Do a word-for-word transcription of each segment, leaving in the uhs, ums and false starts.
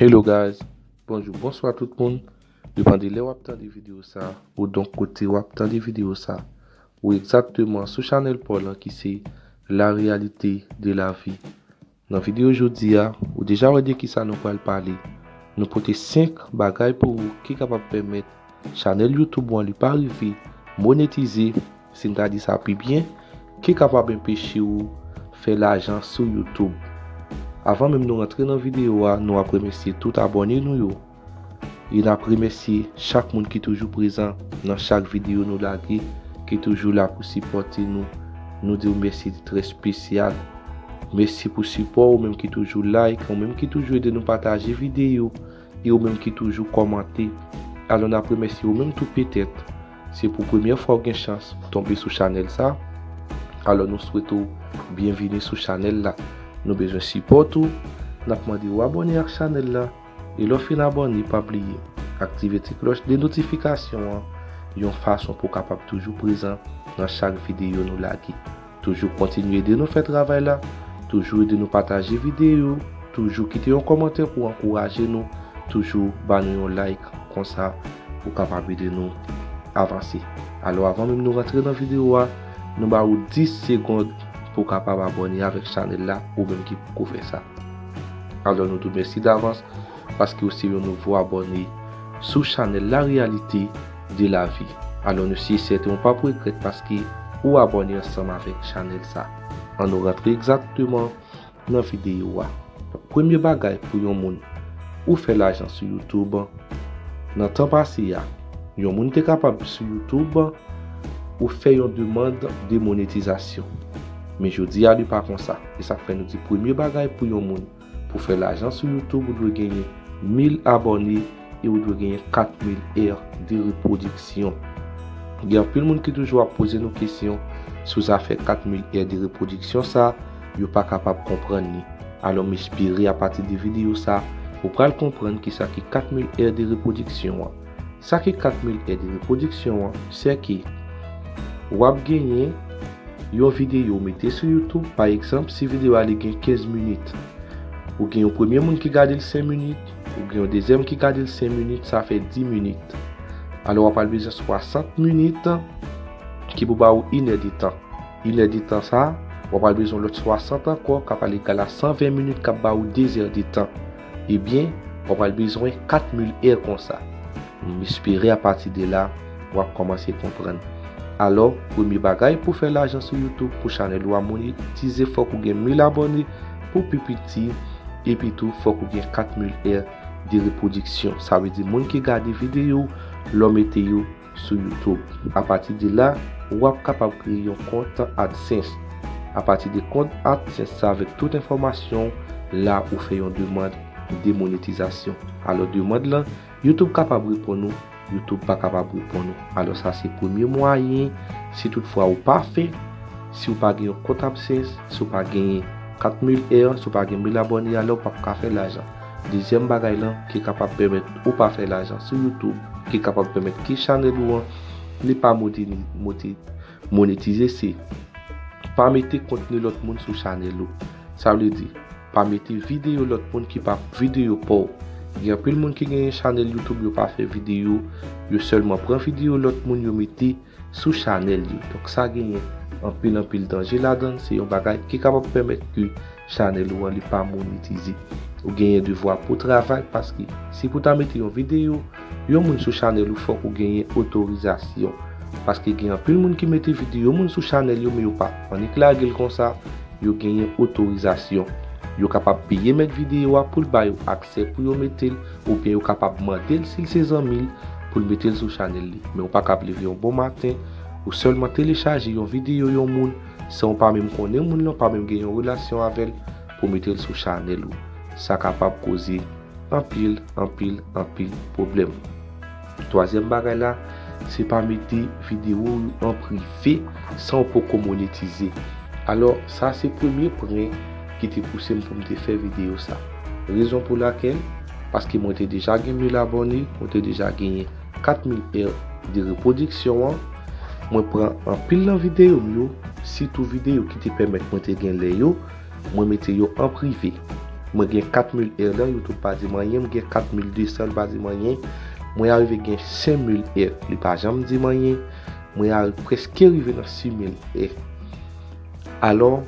Hello guys, bonjou, bonswa tout moun. Depann de lè w ap tande videyo sa, ou donk kote w ap tande videyo sa, ou egzakteman sou chanèl pa w lan ki se La Réalité de la Vie. Nan videyo jodi a, ou deja wè de kisa nou pral pale. Nou pote senk bagay pou ou ki kapab pèmèt chanèl YouTube ou an li pa rive monetize, si n ta di sa pi byen, ki kapab anpeche ou fè lajan sou YouTube. Avan menm nou rantre nan videyo a, nou ap remèsye tout abòne nou yo. E n ap remèsye chak moun ki toujou prezan nan chak videyo nou lage, ki toujou la pou sipòte nou. Nou di w mèsi trè espesyal. Mèsi pou sipò ou menm ki toujou like, ou menm ki toujou ede nou pataje videyo, e ou menm ki toujou kòmante. Alò n ap remèsye ou menm tou petèt. Se pou premyè fwa w gen chans tonbe sou chanèl sa. Alò nou swete w byenvini sou chanèl la. Nou bezwen sipò tou. N ap mande w abòne ak chanèl la. E lè w fin abòne, pa bliye aktive ti klòch de notifikasyon an yon fason pou w kapab toujou prezan nan chak videyo nou lage. Toujou kontinye ede nou fè travay la, toujou ede nou pataje videyo, toujou kite yon kòmantè pou ankouraje nou, toujou ba nou yon like, konsa ou kapab ede nou avanse. Alò avan menm nou rantre nan videyo a, nou ba ou dis segonn pou w kapab abòne avèk chanèl la ou menm ki poko fè sa. Alò nou di w mèsi davans paske w se yon nouvo abòne sou chanèl La Réalité de la Vie. Alò nou si e sèten ou p ap regrèt paske ou abòne ansanm avèk chanèl sa. Ann nou rantre egzakteman nan videyo a. Premye bagay pou yon moun ou fè lajan sou YouTube, nan tan pase a, yon moun te kapab sou YouTube ou fè yon demann de monetizasyon. Men jodi a li pa konsa. E sa k fè nou di premye bagay pou yon moun pou fè lajan sou YouTube, ou dwe genyen mil abòne e ou dwe genyen kat mil è de repwodiksyon. Gen anpil moun ki toujou ap poze nou kesyon sou zafè kat mil è de repwodiksyon sa, yo pa kapab konprann li. Alò m espere apati de videyo sa, ou pral konprann kisa ki kat mil è de repwodiksyon an. Sa ki kat mil è de repwodiksyon an, se ke w ap genyen yon videyo ou mete sou YouTube, pa egzanp, si videyo a li gen kenz minit, ou gen yon premye moun ki gade l senk minit, ou gen yon dezyèm ki gade l senk minit, sa fè dis minit. Alò w ap al bezwen swasant minit ki pou ba ou inèdtan. Inèdtan sa, w ap al bezwen lòt swasant ankò, k ap al egal a san ven minit, k ap ba ou dezèdtan. Ebyen, w ap al bezwen kat mil è konsa. M espere apati de la, w ap kòmanse konprann. Alò, premye bagay pou fè lajan sou YouTube, pou chanèl ou a monetize, fòk ou gen mil abòne pou pi piti, epi tou fòk ou gen kat mil è de repwodiksyon. Sa vle di moun ki gade videyo w lè w mete yo sou YouTube. Apati de la, w ap kapab kreye yon kont AdSense. Apati de kont AdSense sa avèk tout enfòmasyon w, la ou fè yon demann de monetizasyon. Alò demann lan, YouTube kapab reponn ou, YouTube pa kapab reponn ou. Alò sa se premye mwayen, si toutfwa ou pa fè, si w pa gen yon kont AdSense, si w pa genyen kat mil è, si w pa gen mil abòne, alò w p ap ka fè lajan. Dezyèm bagay lan ki kapab pèmèt ou pa fè lajan sou YouTube, ki kapab pèmèt ke chanèl ou an li pa monetize, se pa mete kontni lòt moun sou chanèl ou. Sa vle di, pa mete videyo lòt moun ki pa videyo pa w. Gen anpil moun ki genyen chanèl YouTube, yo pa fè videyo, yo sèlman pran videyo lòt moun yo mete sou chanèl yo. Donk sa genyen anpil anpil danje ladan l, se yon bagay ki kapab pèmèt ke chanèl ou an li pa monetize. Ou genyen devwa pou travay, paske si pou ta mete yon videyo yon moun sou chanèl ou, fòk ou genyen otorizasyon. Paske gen anpil moun ki mete videyo moun sou chanèl yo, men yo pa annik lage l konsa, yo genyen otorizasyon. Yo kapab peye mèt videyo a pou l ba yo aksè pou yo mete l, oubyen yo kapab mande l si l se zanmi l pou l mete l sou chanèl li. Men ou pa kab leve yon bon maten, ou sèlman telechaje yon videyo yon moun san w pa menm konnen moun lan, pa menm gen yon relasyon avè l, pou mete l sou chanèl ou. Sa kapab koze anpil, anpil, anpil pwoblèm. Twazyèm bagay la, se pa mete videyo ou an prive san w poko monetize. Alò, sa se premye pwen ki te pouse m pou m te fè videyo sa. Rezon pou lakèl, paske mwen te deja gen mil abòne, mwen te deja genyen kat mil è de repwodiksyon an, mwen pran anpil nan videyo m yo, sitou videyo ki te pèmèt mwen te gen lè yo, mwen mete yo an prive. Mwen gen kat mil è la, YouTube pa di m anyen. Mwen gen kat mil de san, li pa di m anyen. Mwen arive gen senk mil è, li pa janm di m anyen. Mwen ari-, prèske rive nan sis mil è. Alò,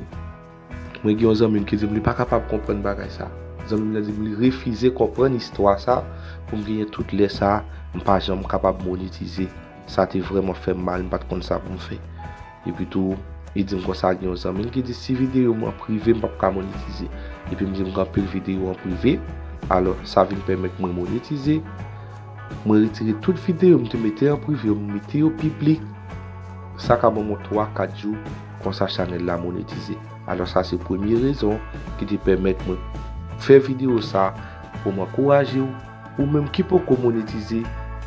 mwen gen yon zanmi m ki di m li pa kapab konprann bagay sa. Zanmi m nan di m li refize konprann istwa sa, pou m genyen tout lè sa, m pa janm kapab monetize. Sa te vrèman fè m mal, m pa t konn sa pou m fè. Epi tou, li di m konsa gen yon zanmi l ki di si videyo m an prive, m p ap ka monetize. Epi m di m gen anpil videyo an prive, alò sa vin pèmèt mwen monetize. Mwen retire tout videyo m te mete an prive yo, m mete yo piblik. Sa ka ban mwen twa, kat jou, konsa chanèl la monetize. Alò sa se premye rezon ki te pèmèt mwen fè videyo sa pou m ankouraje w. Ou menm ki poko monetize,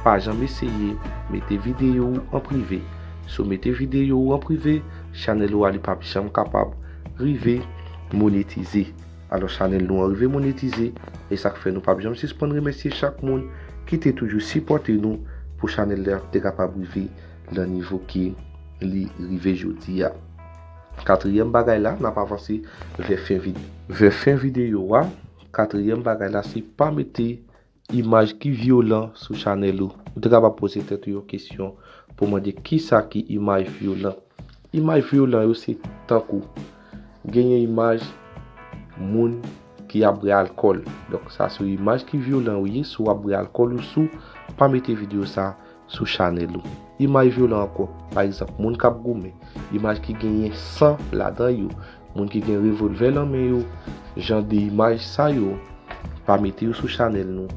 pa janm eseye mete videyo ou an prive. Si w mete videyo ou an prive, chanèl ou a li p ap janm kapab rive monetize. Alò chanèl nou an rive monetize, e sa k fè nou p ap janm sispann remèsye chak moun ki te toujou sipòte nou pou chanèl la te kapab rive nan nivo ke li rive jodi a. Katriyèm bagay la, n ap avanse vè fen vid-, vè fen videyo a. Katriyèm bagay la, se pa mete imaj ki vyolan sou chanèl ou. Ou te kapab poze tèt ou yon kesyon pou mande kisa ki imaj vyolan. Imaj vyolan yo se tankou genyen imaj moun ki ap bwè alkòl. Donk sa se yon imaj ki vyolan ou ye, si w ap bwè alkòl ou sou, pa mete videyo sa sou chanèl ou. Imaj vyolan ankò, pa egzanp, moun k ap goumen, imaj ki genyen san ladan yo, moun ki gen revòlvè nan men yo, jan de imaj sa yo, pa mete yo sou chanèl nou.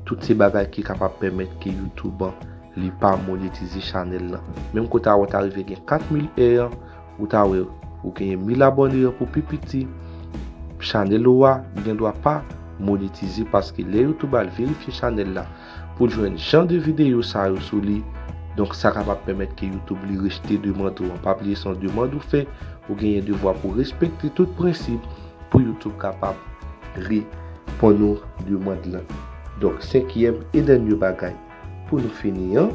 Tout se bagay ki kapab pèmèt ke YouTube an li pa monetize chanèl lan. Menm kote a ou ta rive gen kat mil è an, ou ta wè ou genyen mil abòne an pou pi piti, chanèl ou a gendwa pa monetize paske lè YouTube al verifye chanèl la pou l jwenn jan de videyo sa yo sou li, donk sa kapab pèmèt ke YouTube li rejte demann ou an. Pa bliye se yon demann ou fè, ou genyen devwa pou respekte tout prensip pou YouTube kapab reponn ou demann lan. Donk, senkyèm e dènye bagay pou nou fini an,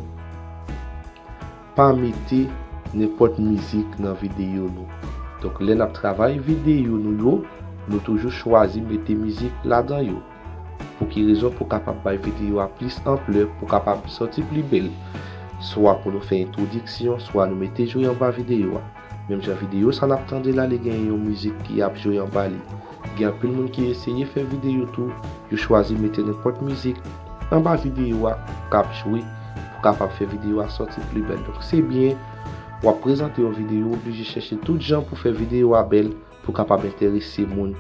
pa mete nenpòt mizik nan videyo nou. Donk, lè n ap travay videyo nou yo, nou toujou chwazi mete mizik ladan yo. Pou ki rezon? Pou kapab bay videyo a plis anplè, pou kapab sòti pli bèl. Swa pou nou fè entwodiksyon, swa nou mete jwe anba videyo a. Menm jan videyo sa n ap tande la, li gen yon mizik ki ap jwe anba li. Gen anpil moun ki eseye fè videyo tou, yo chwazi mete nenpòt mizik anba videyo a k ap jwe pou kapab fè videyo a sòti pli bèl. Donk, se byen, w ap prezante yon videyo, ou oblije chèche tout jan pou fè videyo a bèl, pou kapab enterese moun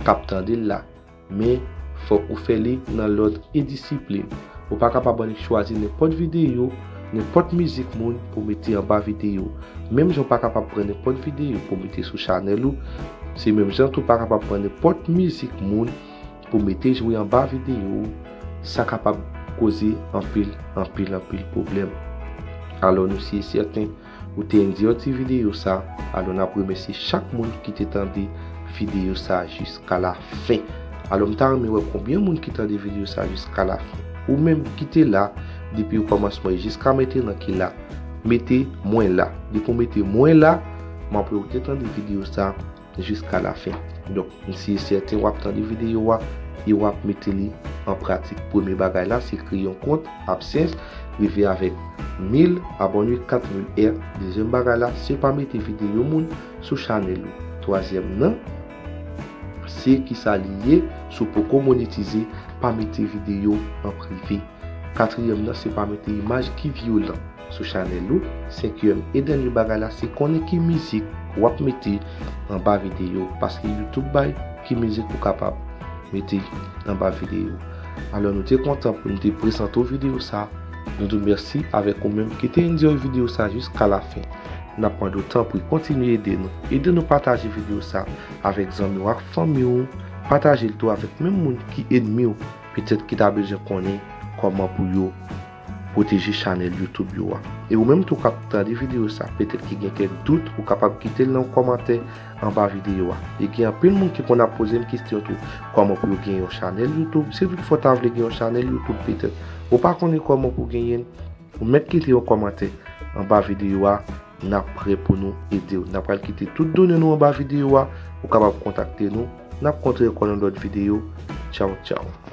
k ap tande l la. Men, fòk ou fè li nan lòd e disiplin. Ou pa kapab annik chwazi nenpòt videyo, nenpòt mizik moun pou mete anba videyo. Menm jan w pa kapab pran nenpòt videyo pou mete sou chanèl ou, se menm jan tou w pa kapab pran nenpòt mizik moun pou mete jwe anba videyo ou. Sa kapab koze anpil, anpil, anpil pwoblèm. Alò, nou si e sèten, ou te enjoy ti videyo sa, alò n ap remèsye chak moun ki te tande videyo sa jiska la fen. Alò, m ta renmen wè konbyen moun ki tande videyo sa jiska la fen. Ou menm ki te la depi okòmansman e jiska mentenan ki la, mete "mwen la". Depi w mete "mwen la", m ap wè ou te tande videyo sa jiska la fen. Donk, m si e sèten w ap tande videyo a e w ap mete li an pratik. Premye bagay la, se kreye yon kont AdSense, rive avèk mil abòne, kat mil è. Dezyèm bagay la, se pa mete videyo moun sou chanèl ou. Twazyèm nan, se kisa li ye, si w poko monetize, pa mete videyo an prive. Katriyèm nan, se pa mete imaj ki vyolan sou chanèl ou. Senkyèm e dènye bagay la, se konnen ki mizik w ap mete anba videyo, paske YouTube bay ki mizik ou kapab mete anba videyo. Alò, nou te kontan pou nou te prezante w videyo sa. Nou di w mèsi avèk ou menm ki te enjoy videyo sa jiska la fen. N ap mande w, tanpri, kontinye ede nou. Ede nou pataje videyo sa avèk zanmi w ak fanmi w. Pataje l tou avèk menm moun ki ènmi w, petèt ki ta bezwen konnen kòman pou yo pwoteje chanèl YouTube yo a. E ou menm tou k ap tande videyo sa, petèt ki gen kèk dout, ou kapab kite l nan yon kòmantè anba videyo a. E gen anpil moun ki konn ap poze m kesyon tou, kòman pou yo gen yon chanèl YouTube? Si toutfwa w ta vle gen yon chanèl YouTube, petèt ou pa konnen kòman pou w genyen l, ou mèt kite yon kòmantè anba videyo a, n ap prè pou nou ede w. N ap pral kite tout done nou anba videyo a, ou kapab kontakte nou N ap kontre ankò nan lòt videyo. Tchaw, tchaw.